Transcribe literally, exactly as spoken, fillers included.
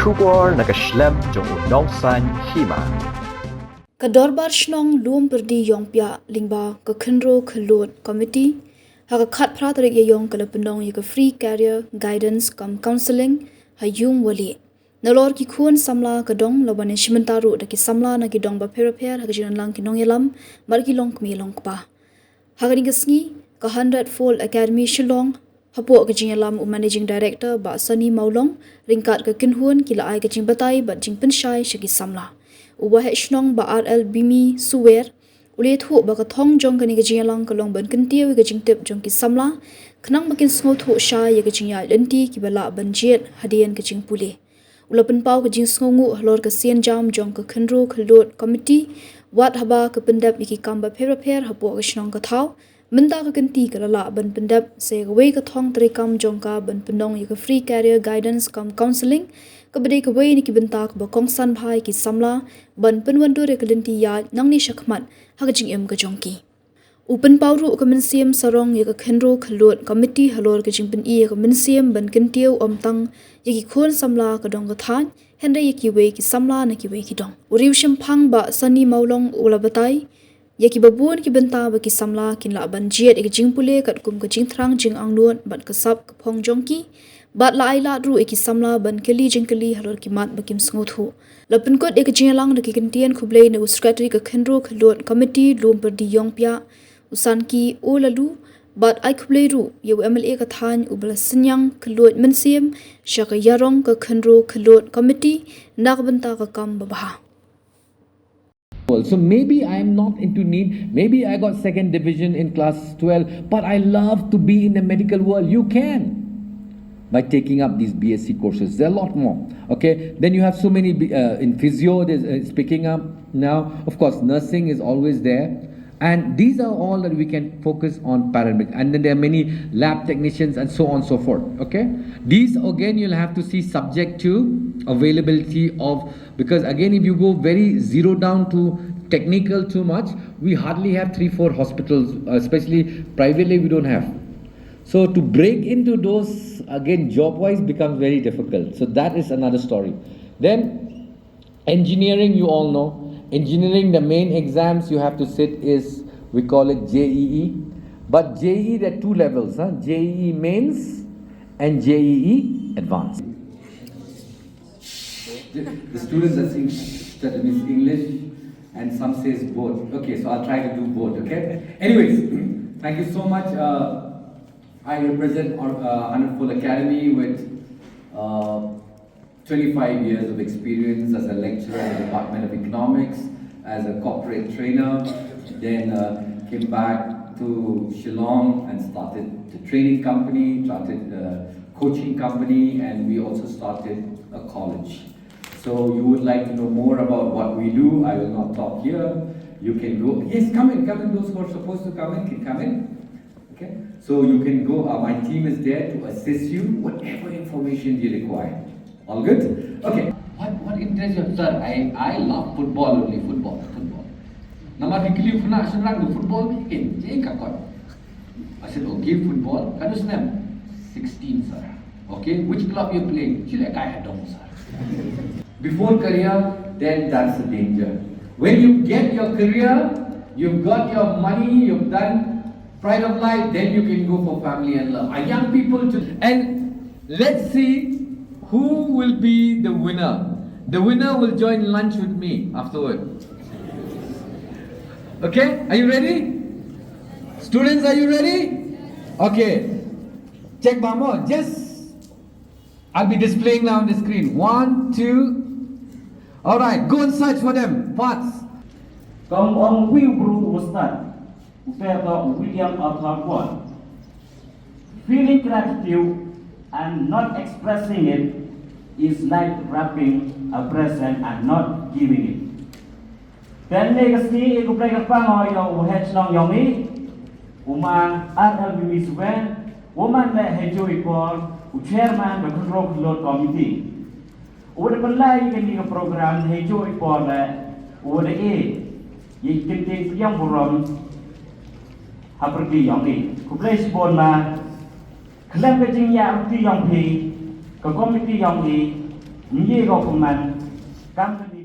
Khubor na ka shlem jong u Nongsaiñ Hima. Ka Dorbar Shnong Lumpyrdi Iongpiah lyngba ka Khynroo Khyllood Committee ha ka khatphra tarik Ïaiong ka la pynlong ïa ka Free Career Guidance cum Counselling ha Ïung Wali. Nalor ki khun samla ka dong la wan ïashim bynta ruh da ki samla na ki dong bapher bapher ha ka jingïalang ki nongïalam bad ki longkmie longkpa. Ha kane ka sngi, ka Hundred Fold Academy Shillong, hapoh ka jingïalam u Managing Director Bah Sunny Mawlong, ryngkat ka kynhun ki la ai ka jingbatai bad jingpynshai sha ki samla. U Waheh Shnong Bah R L Bimi Suwer u la ïathuh ba ka thong jong kane ka jingïalang ka long ban kyntiew ïa ka jingtip jong ki samla, khnang ba kin sngewthuh shai ïa ka jingïaid lynti kiba lah ban jied hadien ka jingpule. U la pynpaw ka jingsngewnguh halor ka sienjam jong ka Khynroo Khyllood Committee, wat haba ka pyndep ïa ki kam bapher bapher hapoh ka shnong ka thaw. Mynta ka kynti ka la lah ban pyndep sa ïa kawei ka thong treikam jong ka ban pynlong ïa ka Free Career Guidance cum Counselling, kaba dei kawei na ki bynta kaba kongsan bha ïa ki samla ban pynwandur ïa ka lynti ïaid nangne shakhmat ha ka jingim ka jong ki. U pynpaw ruh ka mynsiem sarong ïa ka Khynroo Khyllood Committee halor ka jingpyni ïa ka mynsiem ban kyntiew ym tang ïa ki khun samla ka dong ka thaiñ, hynrei ïa kiwei ki samla na kiwei ki dong. U riewshemphang Bah Sunny Mawlong u la batai ïa kiba bun ki bynta ba ki samla kin lah ban jied ïa ka jingpule katkum ka jingthrang jingangnud bad ka sap ka phong jong ki, bad la ai lad ruh ïa ki samla ban kylli jingkylli halor ki mat ba kim sngewthuh. La pynkut ïa ka jingïalang da ki kyntien khublei na u Secretary ka Khynroo Khyllood Committee Lumpyrdi Iongpiah, u Sanki Ohlalu, bad ai khublei ruh ïa u M L A ka thaiñ uba la synñiang khylloit mynsiem sha ka ïarong ka Khynroo Khyllood Committee na ka bynta ka kam babha. Well, so maybe I am not into need. Maybe I got second division in class twelve, but I love to be in the medical world. You can by taking up these B S c courses. There are a lot more. Okay, then you have so many uh, in physio. There's uh, it's picking up now. Of course, nursing is always there. And these are all that we can focus on paramedic. And then there are many lab technicians and so on and so forth. Okay, these again you'll have to see subject to availability of, because again, if you go very zero down to technical too much, we hardly have three, four hospitals, uh, especially privately, we don't have. So to break into those again job wise becomes very difficult. So that is another story. Then engineering, you all know. Engineering, the main exams you have to sit is, we call it J E E. But J E E, there are two levels, huh? J E E mains and J E E advanced. The, the students are saying shh, that means English, and some says both. Okay, so I'll try to do both, okay? Anyways, thank you so much. Uh, I represent uh, Hundred Fold Academy with uh, twenty-five years of experience as a lecturer in the Department of Economics, as a corporate trainer, then uh, came back to Shillong and started the training company, started the coaching company, and we also started a college. So you would like to know more about what we do, I will not talk here. You can go. Yes, come in, come in. Those who are supposed to come in can come in. Okay? So you can go, uh, my team is there to assist you, whatever information you require. All good? Okay. What, what interest you have, sir? I, I love football only, football, football. Namar hi kili funa senang du football bikin, je ka kot. I said, okay, football, kadu snem? Sixteen, sir. Okay, which club you playing? Chile kai hadong, sir. Before career, then that's the danger. When you get your career, you've got your money, you've done pride of life, then you can go for family and love. Our young people to and let's see who will be the winner. The winner will join lunch with me afterward. Okay, are you ready? Students, are you ready? Okay. Check bamo. Just I'll be displaying now on the screen. One, two. All right, go and search for them. Parts. Kong ong wi bru ustad. Uper to William Arthur Paul. Feeling gratitude and not expressing it is like wrapping a present and not giving it. Teng ne ka sngi i ku plei ka pang o ïa u head shnong yong i, u ma R L B Miswe, u man le hejo i por u chairman ka control load committee. U da pynlai ka ni ka program hejo i por le u da e i kin ting yang burom. Ha pergi yong i ku plei sibon ma. Khlem ka jingïaid ruti yong phi, ka komiti yong i, Ngi government kam kani